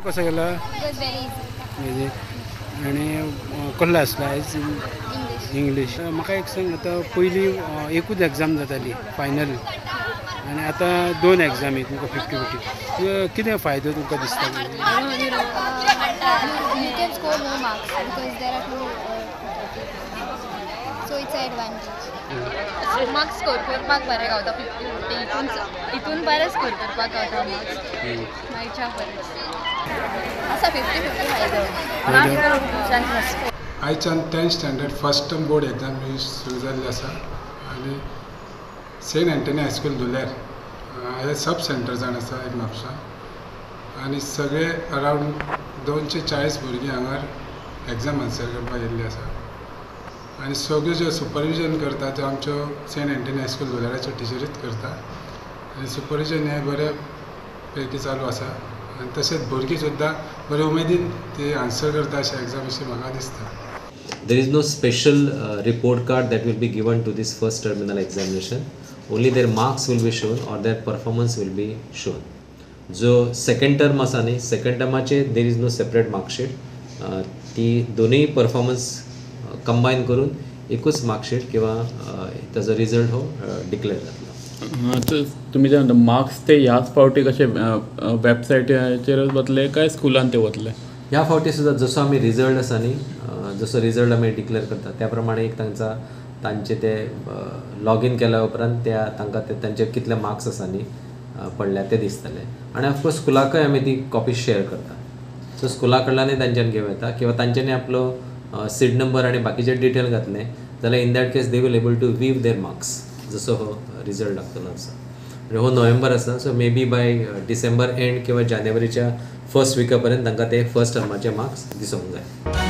कसो गेलो? It was very easy. आनी कसलो आसलो आयज? इंग्लीश. इंग्लीश. म्हाका एक सांग, आतां पयलीं एकूच एग्जाम जाताली फायनल, आनी आतां दोन एग्जामी तुमकां 50-50, कितें फायदो तुमकां दिसता? You can score more marks because there are two, so it's an advantage. Marks score करपाक बरें गावता. 50-50 हितून बरें स्कोर करपाक गावता मार्क्स मागच्या परस. आसा 50-50 फायदो. आयच्यान 10th standard first term board exam ही सुरू जाल्ली आसा आनी सेंट एंटनी हायस्कूल धुल्यार हे सब सेंटर जावन आसा एक म्हापसा आनी सगळे अरावंड 240 भुरगीं हांगार एग्जाम आन्सर करपाक येयल्ली आसा आनी सगळ्यो ज्यो सुपरविजन करता त्यो आमच्यो सेंट एंटनी हायस्कूल धुल्याराच्यो टिचरीच करता आनी सुपरविजन हें बऱ्या पैकी चालू आसा आनी तशेंच भुरगीं सुद्दां बरे उमेदीन ती आन्सर करता अशें एग्जाम अशें म्हाका दिसता. There is no special report card that will be given to this first terminal examination. Only their marks will be shown or their performance will be shown. जो सेकंड टर्म आसा न्ही, second टर्माचे there is no separate marksheet. ती दोनूय performance combine करून एकूच marksheet किंवा ताजो result हो डिक्लेअर जातलो. तुमी जे मार्क्स ते ह्याच फावटी कशे वेबसायटीचेरच वतले काय स्कुलान ते वतले? ह्या फावटी सुद्दां जसो आमी रिजल्ट आसा न्ही, जसो रिजल्ट आमी डिक्लेअर करता त्या प्रमाणे एक तांचे ते लॉगीन केल्या उपरांत त्या तांकां ते तांचे कितले मार्क्स आसा न्ही पडल्या ते दिसतले. आनी ऑफकोर्स स्कुलाकय आमी ती कॉपी शेअर करता, सो स्कुला कडल्यानूय तांच्यान घेवं येता किंवा तांच्यांनी आपलो सीट नंबर आनी बाकीचे डिटेल घातले जाल्यार in that case they will able to view their marks जसो हो रिजल्ट लागतलो आसा. आनी हो नोव्हेंबर आसा, so maybe by December end किंवा जानेवारीच्या फर्स्ट विका पर्यंत तांकां ते फर्स्ट टर्माचे मार्क्स दिसूंक जाय.